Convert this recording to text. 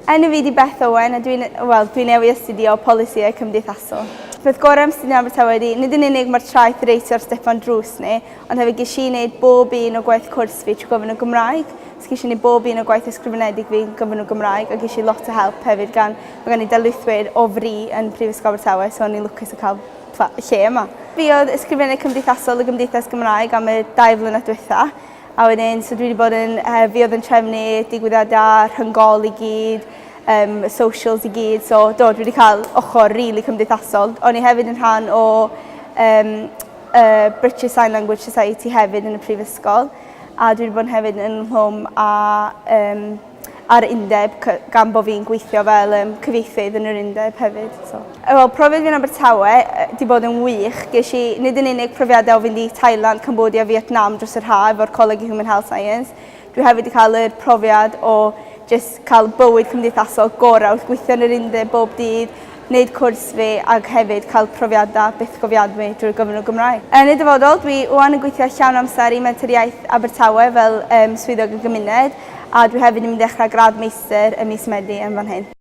Enw fi 'di Beth Owen a dwi'n, wel, dwi newydd astudio polisïau cymdeithasol. Peth gorau am astudio yn Abertawe ydi, nid yn unig mae'r traeth reit ar stepan drws ni, ond hefyd ges i wneud bob un o gwaith cwrs fi trwy gofyn y Gymraeg. So ges i wneud bob un o gwaith ysgrifenedig fi yn gofyn y Gymraeg a ges i lot o help hefyd gan, mae gen i darlithwyr o fri yn Prifysgol Abertawe, so o'n i'n lwcus o cael lle yma. Fi oedd ysgrifennydd cymdeithasol y Gymdeithas Gymraeg am y 2 flynedd diwetha. A wedyn, so dwi wedi bod yn, fi oedd yn trefnu digwyddiadau rhyngol i gyd, socials i gyd, so do, dwi wedi cael ochr rili really cymdeithasol. O'n i hefyd yn rhan o British Sign Language Society hefyd yn y prifysgol, a dwi wedi bod yn hefyd yn ynghlwm â a'r undeb gan bod fi'n gweithio fel cyfieithydd yn yr undeb hefyd. So. Wel, profiad fi yn Abertawe di bod yn wych. Ges i nid yn unig profiadau o fynd i Thailand, Cambodia, Vietnam dros yr haf efo'r Coleg i Human Health Science. Dwi hefyd wedi cael y profiad o just cael bywyd cymdeithasol gorau wrth gweithio yn yr undeb bob dydd, wneud cwrs fi ac hefyd cael profiadau bythgofiadwy drwy'r gyfrwng y Gymraeg. Yn y dyfodol, dwi ŵan yn gweithio llawn amser i Menter Iaith Abertawe fel swyddog y gymuned a dwi hefyd yn mynd i ddechrau gradd meistr ym mis Medi yn fan hyn.